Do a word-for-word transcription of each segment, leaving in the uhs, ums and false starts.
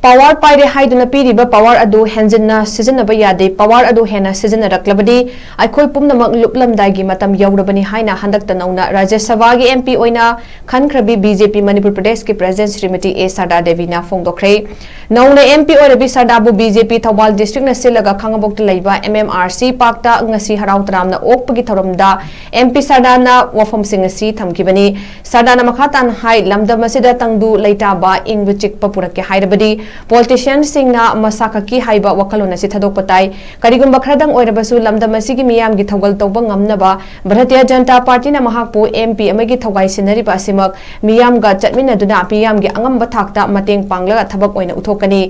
Power ꯄꯥꯏꯔꯦ ꯍꯥꯏꯗꯨꯅ ꯄꯤꯔꯤꯕ ꯄꯥꯋꯔ ꯑꯗꯨ ꯍꯦꯟꯖꯤꯟꯅ ꯁꯤꯖꯤꯟꯅꯕ ꯌꯥꯗꯦ꯫ ꯄꯥꯋꯔ ꯑꯗꯨ ꯍꯦꯟꯅ ꯁꯤꯖꯤꯟꯅꯔꯛꯂꯕꯗꯤ ꯑꯩꯈꯣꯏ ꯄꯨꯝꯅꯃꯛ ꯂꯨꯞꯂꯝꯗꯥꯏꯒꯤ ꯃꯇꯝ ꯌꯧꯔꯕꯅꯤ ꯍꯥꯏꯅ ꯍꯟꯗꯛꯇ ꯅꯧꯅ ꯔꯥꯖ꯭ꯌ ꯁꯚꯥꯒꯤ M P ꯑꯣꯏꯅ ꯈꯟꯈ꯭ꯔꯕꯤ B J P ꯃꯅꯤꯄꯨꯔ ꯄ꯭ꯔꯗꯦꯁꯀꯤ ꯄ꯭ꯔꯁꯤꯗꯦꯟꯠ ꯁ꯭ꯔꯤꯃꯇꯤ ꯑꯦ ꯁꯥꯔꯗꯥ ꯗꯦꯕꯤꯅ ꯐꯣꯡꯗꯣꯛꯈ꯭ꯔꯦ꯫ ꯅꯧꯅ M P ꯑꯣꯏꯔꯕꯤ ꯁꯥꯔꯗꯥꯕꯨ B J P Thoubal ꯗꯤꯁꯇ꯭ꯔꯤꯛꯅ ꯁꯤꯜꯂꯒ ꯈꯥꯉꯕꯣꯛꯇ ꯂꯩꯕ M M R C ꯄꯥꯔꯛꯇ ꯉꯁꯤ ꯍꯔꯥꯎ ꯇꯔꯥꯝꯅ ꯑꯣꯛꯄꯒꯤ ꯊꯧꯔꯝꯗ M P ꯁꯥꯔꯗꯥꯅ ꯋꯥꯐꯝꯁꯤꯡ ꯑꯁꯤ ꯊꯝꯈꯤꯕꯅꯤ꯫ ꯁꯥꯔꯗꯥꯅ ꯃꯈꯥ ꯇꯥꯅ ꯍꯥꯏ, ꯂꯝꯗꯝ ꯑꯁꯤꯗ ꯇꯪꯗꯨ ꯂꯩꯇꯥꯕ, ꯏꯪꯕ ꯆꯤꯛꯄ ꯄꯨꯔꯛꯀꯦ ꯍꯥꯏꯔꯕꯗꯤ ꯄꯣꯂꯤꯇꯤꯁꯤꯌꯟꯁꯤꯡꯅ ꯃꯁꯥ ꯈꯛꯀꯤ ꯍꯥꯏꯕ ꯋꯥꯈꯜꯂꯣꯟ ꯑꯁꯤ ꯊꯥꯗꯣꯛꯄ ꯇꯥꯏ꯫ ꯀꯔꯤꯒꯨꯝꯕ ꯈꯔꯗꯪ ꯑꯣꯏꯔꯕꯁꯨ ꯂꯝꯗꯝ ꯑꯁꯤꯒꯤ ꯃꯤꯌꯥꯝꯒꯤ ꯊꯧꯒꯜ ꯇꯧꯕ ꯉꯝꯅꯕ ꯚꯥꯔꯇꯤꯌ ꯖꯅꯇꯥ ꯄꯥꯔꯇꯤꯅ ꯃꯍꯥꯛꯄꯨ M P ꯑꯃꯒꯤ ꯊꯧꯒꯥꯏ ꯁꯤꯟꯅꯔꯤꯕ ꯑꯁꯤꯃꯛ ꯃꯤꯌꯥꯝꯒ ꯆꯠꯃꯤꯟꯅꯗꯨꯅ ꯃꯤꯌꯥꯝꯒꯤ ꯑꯉꯝꯕ ꯊꯥꯛꯇ ꯃꯇꯦꯡ ꯄꯥꯡꯂꯒ ꯊꯕꯛ ꯑꯣꯏꯅ ꯎꯠꯊꯣꯛꯀꯅꯤ꯫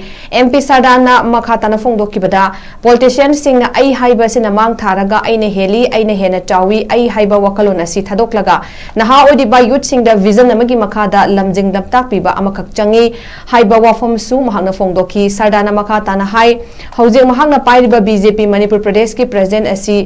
M P ꯁꯥꯔꯗꯥꯅ ꯃꯈꯥ ꯇꯥꯅ ꯐꯣꯡꯗꯣꯛꯈꯤꯕꯗ, ꯄꯣꯂꯤꯇꯤꯁꯤꯌꯟꯁꯤꯡꯅ ꯑꯩ ꯍꯥꯏꯕ ꯑꯁꯤꯅ ꯃꯥꯡ ꯊꯥꯔꯒ ꯑꯩꯅ ꯍꯦꯜꯂꯤ, ꯑꯩꯅ ꯍꯦꯟꯅ ꯆꯥꯎꯏ, ꯑꯩ ꯍꯥꯏꯕ ꯋꯥꯈꯜꯂꯣꯟ ꯑꯁꯤ ꯊꯥꯗꯣꯛꯂꯒ ꯅꯍꯥ ꯑꯣꯏꯔꯤꯕ ꯌꯨꯠꯁꯤꯡꯗ ꯚꯤꯖꯟ ꯑꯃꯒꯤ ꯃꯈꯥꯗ ꯂꯝꯖꯤꯡ ꯂꯝꯇꯥꯛꯄꯤꯕ ꯑꯃꯈꯛ ꯆꯪꯏ ꯍꯥꯏꯕ ꯋꯥꯐꯝꯁꯨ ꯃꯍꯥꯛꯅ ꯐꯣꯡꯗꯣꯛꯈꯤ꯫ ꯁꯥꯔꯗꯥꯅ ꯃꯈꯥ ꯇꯥꯅ ꯍꯥꯏ, ꯍꯧꯖꯤꯛ ꯃꯍꯥꯛꯅ ꯄꯥꯏꯔꯤꯕ B J P ꯃꯅꯤꯄꯨꯔ ꯄ꯭ꯔꯗꯦꯁꯀꯤ ꯄ꯭ꯔꯁꯤꯗꯦꯟꯠ ꯑꯁꯤ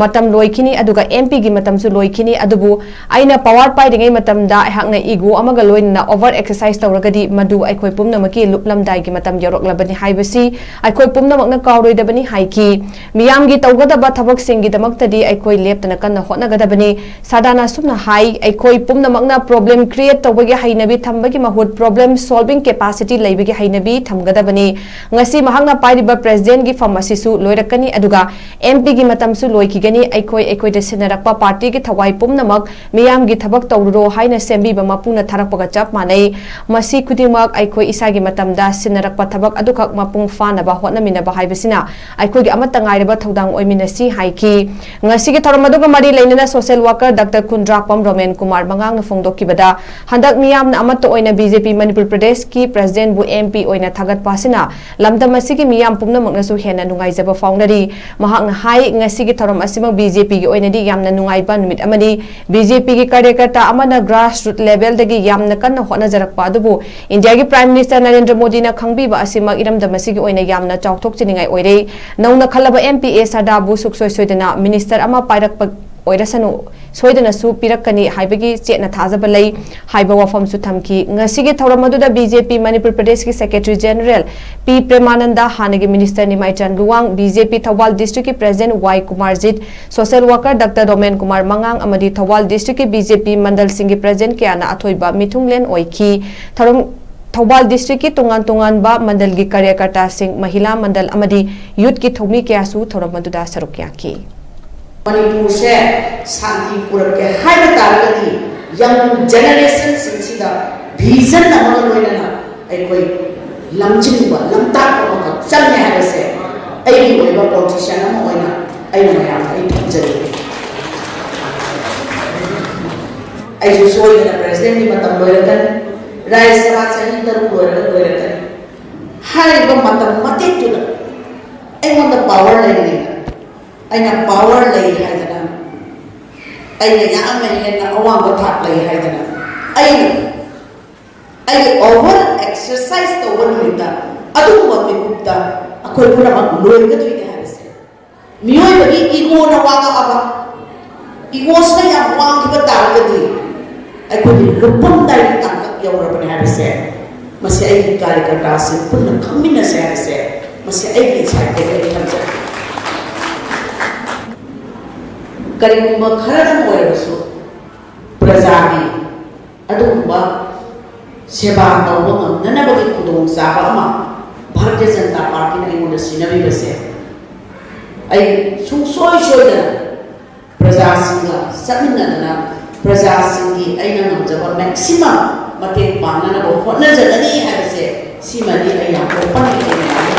ꯃꯇꯝ ꯂꯣꯏꯈꯤꯅꯤ, ꯑꯗꯨꯒ M Pꯒꯤ ꯃꯇꯝꯁꯨ ꯂꯣꯏꯈꯤꯅꯤ, ꯑꯗꯨꯕꯨ ꯑꯩꯅ ꯄꯥꯋꯔ ꯄꯥꯏꯔꯤꯉꯩ ꯃꯇꯝꯗ ꯑꯩꯍꯥꯛꯅ ꯏꯒꯣ ꯑꯃꯒ ꯂꯣꯏꯅꯅ ꯑꯣꯚꯔ ꯑꯦꯛꯁꯔꯁꯥꯏꯁ ꯇꯧꯔꯒꯗꯤ ꯃꯗꯨ ꯑꯩꯈꯣꯏ ꯄꯨꯝꯅꯃꯛꯀꯤ ꯂꯨꯞꯂꯝꯗꯥꯏꯒꯤ ꯃꯇꯝ ꯌꯧꯔꯛꯂꯕꯅꯤ ꯍꯥꯏꯕꯁꯤ ꯑꯩꯈꯣꯏ ꯄꯨꯝꯅꯃꯛꯅ ꯀꯥꯎꯔꯣꯏꯗꯕꯅꯤ ꯍꯥꯏꯈꯤ꯫ ꯃꯤꯌꯥꯝꯒꯤ ꯇꯧꯒꯗꯕ ꯊꯕꯛꯁꯤꯡꯒꯤꯗꯃꯛꯇꯗꯤ ꯑꯩꯈꯣꯏ ꯂꯦꯞꯇꯅ ꯀꯟꯅ ꯍꯣꯠꯅꯒꯗꯕꯅꯤ꯫ ꯁꯥꯔꯗꯥꯅ ꯑꯁꯨꯝꯅ ꯍꯥꯏ, ꯑꯩꯈꯣꯏ ꯄꯨꯝꯅꯃꯛꯅ ꯄ꯭ꯔꯣꯕ꯭ꯂꯦꯝ ꯀ꯭ꯔꯤꯌꯦꯠ ꯇꯧꯕꯒꯤ ꯍꯩꯅꯕꯤ ꯊꯝꯕꯒꯤ ꯃꯍꯨꯠ ꯄ꯭ꯔꯣꯕ꯭ꯂꯦꯝ ꯁꯣꯜꯚꯤꯡ ꯀꯦꯄꯥꯁꯤꯇꯤ ꯂꯩꯕꯒꯤ ꯍꯩꯅꯕꯤ ꯊꯝꯒꯗꯕꯅꯤ꯫ ꯉꯁꯤ ꯃꯍꯥꯛꯅ ꯄꯥꯏꯔꯤꯕ ꯄ꯭ꯔꯁꯤꯗꯦꯟꯠꯒꯤ ꯐꯝ ꯑꯁꯤꯁꯨ ꯂꯣꯏꯔꯛꯀꯅꯤ, ꯑꯗꯨꯒ M Pꯒꯤ ꯃꯇꯝꯁꯨ ꯂꯣꯏꯈꯤꯒꯅꯤ꯫ ꯑꯩꯈꯣꯏ ꯑꯩꯈꯣꯏꯗ ꯁꯤꯟꯅꯔꯛꯄ ꯄꯥꯔꯇꯤꯒꯤ ꯊꯋꯥꯏ ꯄꯨꯝꯅꯃꯛ ꯃꯤꯌꯥꯝꯒꯤ ꯊꯕꯛ ꯇꯧꯔꯨꯔꯣ ꯍꯥꯏꯅ ꯁꯦꯝꯕꯤꯕ ꯃꯄꯨꯅ ꯊꯥꯔꯛꯄꯒ ꯆꯞ ꯃꯥꯟꯅꯩ꯫ ꯃꯁꯤ ꯈꯨꯗꯤꯡꯃꯛ ꯑꯩꯈꯣꯏ ꯏꯁꯥꯒꯤ ꯃꯇꯝꯗ ꯁꯤꯟꯅꯔꯛꯄ ꯊꯕꯛ ꯑꯗꯨꯈꯛ ꯃꯄꯨꯡ ꯐꯥꯅꯕ ꯍꯣꯠꯅꯃꯤꯟꯅꯕ ꯍꯥꯏꯕꯁꯤꯅ ꯑꯩꯈꯣꯏꯒꯤ ꯑꯃꯠꯇ ꯉꯥꯏꯔꯕ ꯊꯧꯗꯥꯡ ꯑꯣꯏꯃꯤꯟꯅꯁꯤ ꯍꯥꯏꯈꯤ꯫ ꯉꯁꯤꯒꯤ ꯊꯧꯔꯝ ꯑꯗꯨꯒ ꯃꯔꯤ ꯂꯩꯅꯅ social worker doctor Kundrakpam Romen Kumar ꯃꯉꯥꯡꯅ ꯐꯣꯡꯗꯣꯛꯈꯤꯕꯗ, ꯍꯟꯗꯛ ꯃꯤꯌꯥꯝꯅ ꯑꯃꯠꯇ ꯑꯣꯏꯅ B J P ꯃꯅꯤꯄꯨꯔ ꯄ꯭ꯔꯗꯦꯁꯀꯤ ꯄ꯭ꯔꯁꯤꯗꯦꯟꯠꯕꯨ M P ꯑꯣꯏꯅ ꯊꯥꯒꯠꯄ ꯑꯁꯤꯅ ꯂꯝꯗꯝ ꯑꯁꯤꯒꯤ ꯃꯤꯌꯥꯝ ꯄꯨꯝꯅꯃꯛꯅꯁꯨ ꯍꯦꯟꯅ ꯅꯨꯡꯉꯥꯏꯖꯕ ꯐꯥꯎꯅꯔꯤ꯫ ꯃꯍꯥꯛꯅ ꯍꯥꯏ, ꯉꯁꯤꯒꯤ ꯊꯧꯔꯝ ꯑꯁꯤꯃꯛ B J Pꯒꯤ ꯑꯣꯏꯅꯗꯤ ꯌꯥꯝꯅ ꯅꯨꯡꯉꯥꯏꯕ ꯅꯨꯃꯤꯠ ꯑꯃꯅꯤ꯫ B J Pꯒꯤ ꯀꯥꯔꯌꯀꯔꯇꯥ ꯑꯃꯅ ꯒ꯭ꯔꯥꯁ ꯔꯨꯠ ꯂꯦꯚꯦꯜꯗꯒꯤ ꯌꯥꯝꯅ ꯀꯟꯅ ꯍꯣꯠꯅꯖꯔꯛꯄ ꯑꯗꯨꯕꯨ ꯏꯟꯗꯤꯌꯥꯒꯤ ꯄ꯭ꯔꯥꯏꯝ ꯃꯤꯅꯤꯁꯇꯔ ꯅꯔꯦꯟꯗ꯭ꯔ ꯃꯣꯗꯤꯅ ꯈꯪꯕꯤꯕ ꯑꯁꯤꯃꯛ ꯏꯔꯝꯗꯝ ꯑꯁꯤꯒꯤ ꯑꯣꯏꯅ ꯌꯥꯝꯅ ꯆꯥꯎꯊꯣꯛꯆꯅꯤꯡꯉꯥꯏ ꯑꯣꯏꯔꯦ꯫ ꯅꯧꯅ ꯈꯜꯂꯕ M P ꯑꯦ ꯁꯥꯔꯗꯥꯕꯨ ꯁꯨꯡꯁꯣꯏ ꯁꯣꯏꯗꯅ ꯃꯤꯅꯤꯁꯇꯔ ꯑꯃ ꯄꯥꯏꯔꯛꯄ ꯑꯣꯏꯔꯁꯅꯨ, ꯁꯣꯏꯗꯅꯁꯨ ꯄꯤꯔꯛꯀꯅꯤ ꯍꯥꯏꯕꯒꯤ ꯆꯦꯠꯅ ꯊꯥꯖꯕ ꯂꯩ ꯍꯥꯏꯕ ꯋꯥꯐꯝꯁꯨ ꯊꯝꯈꯤ꯫ ꯉꯁꯤꯒꯤ ꯊꯧꯔꯝ ꯑꯗꯨꯗ ꯕꯤ ꯖꯦ ꯄꯤ ꯃꯅꯤꯄꯨꯔ ꯄ꯭ꯔꯗꯦꯁꯀꯤ ꯁꯦꯀ꯭ꯔꯦꯇꯔꯤ ꯖꯦꯅꯔꯦꯜ ꯄꯤ ꯄ꯭ꯔꯦꯃꯥꯅꯟꯗ, ꯍꯥꯟꯅꯒꯤ minister Nemaichand Luwang, B J P Thoubal ꯗꯤꯁꯇ꯭ꯔꯤꯛꯀꯤ president Y Kumarjit, social worker doctor Romen Kumar ꯃꯉꯥꯡ ꯑꯃꯗꯤ ꯊꯧꯕꯥꯜ ꯗꯤꯁꯇ꯭ꯔꯤꯛꯀꯤ ꯕꯤ ꯖꯦ ꯄꯤ ꯃꯟꯗꯜꯁꯤꯡꯒꯤ ꯄ꯭ꯔꯦꯁꯤꯗꯦꯟꯠ ꯀꯌꯥꯅ ꯑꯊꯣꯏꯕ ꯃꯤꯊꯨꯡꯂꯦꯟ ꯑꯣꯏꯈꯤ꯫ ꯊꯧꯔꯝ ꯊꯧꯕꯥꯜ ꯗꯤꯁꯇ꯭ꯔꯤꯛꯀꯤ ꯇꯣꯉꯥꯟ ꯇꯣꯉꯥꯟꯕ ꯃꯟꯗꯜꯒꯤ ꯀꯥꯔꯌꯀꯔꯇꯥꯁꯤꯡ, ꯃꯍꯤꯂꯥ ꯃꯟꯗꯜ ꯑꯃꯗꯤ ꯌꯨꯠꯀꯤ ꯊꯧꯃꯤ ꯀꯌꯥꯁꯨ ꯊꯧꯔꯝ ꯑꯗꯨꯗ ꯁꯔꯨꯛ ꯌꯥꯈꯤ꯫ ꯃꯅꯤꯄꯨꯔꯁꯦ ꯁꯥꯟꯇꯤ ꯄꯨꯔꯛꯀꯦ ꯍꯥꯏꯕ ꯇꯥꯔꯒꯗꯤ, ꯌꯪ ꯖꯦꯅꯦꯔꯦꯁꯟꯁꯤꯡꯁꯤꯗ ꯚꯤꯖꯟ ꯑꯃꯒ ꯂꯣꯏꯅꯅ ꯑꯩꯈꯣꯏ ꯂꯝꯖꯤꯡꯕ, ꯂꯝꯇꯥꯛꯄ ꯑꯃꯈꯛ ꯆꯪꯉꯦ ꯍꯥꯏꯕꯁꯦ ꯑꯩꯒꯤ ꯑꯣꯏꯕ ꯄꯣꯂꯤꯇꯤꯁꯤꯌꯥꯟ ꯑꯃ ꯑꯣꯏꯅ ꯑꯩꯅ ꯃꯌꯥꯝꯗ ꯑꯩ ꯊꯝꯖꯅꯤꯡꯉꯤ꯫ ꯑꯩꯁꯨ ꯁꯣꯏꯗꯅ ꯄ꯭ꯔꯦꯁꯤꯗꯦꯟꯠꯀꯤ ꯃꯇꯝ ꯂꯣꯏꯔꯛꯀꯅꯤ, ꯔꯥꯖ꯭ꯌ ꯁꯚꯥ ꯆꯍꯤ ꯇꯔꯨꯛ ꯂꯣꯏꯔꯒ ꯂꯣꯏꯔꯛꯀꯅꯤ꯫ ꯍꯥꯏꯔꯤꯕ ꯃꯇꯝ ꯃꯇꯦꯛꯇꯨꯗ ꯑꯩꯉꯣꯟꯗ ꯄꯥꯋꯔ ꯂꯩꯔꯤꯉꯩꯗ, ꯑꯩꯅ ꯄꯥꯋꯔ ꯂꯩ ꯍꯥꯏꯗꯅ, ꯑꯩꯅ ꯌꯥꯝꯅ ꯍꯦꯟꯅ ꯑꯋꯥꯡꯕ ꯊꯥꯛ ꯂꯩ ꯍꯥꯏꯗꯅ, ꯑꯩꯅ ꯑꯩꯒꯤ ꯑꯣꯚꯔ ꯑꯦꯛꯁꯔꯁꯥꯏꯁ ꯇꯧꯕ ꯅꯨꯃꯤꯠꯇ ꯑꯗꯨꯒꯨꯝꯕ ꯃꯤꯀꯨꯞꯇ ꯑꯩꯈꯣꯏ ꯄꯨꯝꯅꯃꯛ ꯂꯣꯏꯒꯗꯣꯏꯅꯦ ꯍꯥꯏꯕꯁꯦ꯫ ꯃꯤꯑꯣꯏꯕꯒꯤ ꯏꯒꯣꯅ ꯋꯥꯡꯉꯛꯑꯕ, ꯏꯒꯣꯁꯤꯅ ꯌꯥꯝ ꯋꯥꯡꯈꯤꯕ ꯇꯥꯔꯒꯗꯤ ꯑꯩꯈꯣꯏꯒꯤ ꯂꯨꯞꯄꯝꯗꯥꯏꯒꯤ ꯇꯥꯡꯀꯛ ꯌꯧꯔꯕꯅꯦ ꯍꯥꯏꯕꯁꯦ, ꯃꯁꯤ ꯑꯩꯒꯤ ꯀꯥꯔꯌꯀꯔꯇꯥꯁꯤꯡ ꯄꯨꯟꯅ ꯈꯪꯃꯤꯟꯅꯁꯦ ꯍꯥꯏꯕꯁꯦ, ꯃꯁꯤ ꯑꯩꯒꯤ ꯏꯁꯥ ꯏꯊꯟꯇꯒꯤ ꯊꯝꯖꯒꯦ꯫ ꯀꯔꯤꯒꯨꯝꯕ ꯈꯔꯗꯪ ꯑꯣꯏꯔꯕꯁꯨ ꯄ꯭ꯔꯖꯥꯒꯤ ꯑꯗꯨꯒꯨꯝꯕ ꯁꯦꯕꯥ ꯇꯧꯕ ꯉꯝꯅꯅꯕꯒꯤ ꯈꯨꯗꯣꯡꯆꯥꯕ ꯑꯃ ꯚꯥꯔꯇꯤꯌ ꯖꯅꯇꯥ ꯄꯥꯔꯇꯤꯅ ꯑꯩꯉꯣꯟꯗ ꯁꯤꯟꯅꯕꯤꯕꯁꯦ, ꯑꯩ ꯁꯨꯡꯁꯣꯏ ꯁꯣꯏꯗꯅ ꯄ꯭ꯔꯖꯥꯁꯤꯡꯒ ꯆꯠꯃꯤꯟꯅꯗꯅ ꯄ꯭ꯔꯖꯥꯁꯤꯡꯒꯤ ꯑꯩꯅ ꯉꯝꯖꯕ ꯃꯦꯛꯁꯤꯃꯝ ꯃꯇꯦꯡ ꯄꯥꯡꯅꯅꯕ ꯍꯣꯠꯅꯖꯒꯅꯤ ꯍꯥꯏꯕꯁꯦ, ꯁꯤꯃꯗꯤ ꯑꯩ ꯌꯥꯝ ꯑꯣꯄꯟꯂꯤ ꯑꯩꯅ ꯌꯥꯝ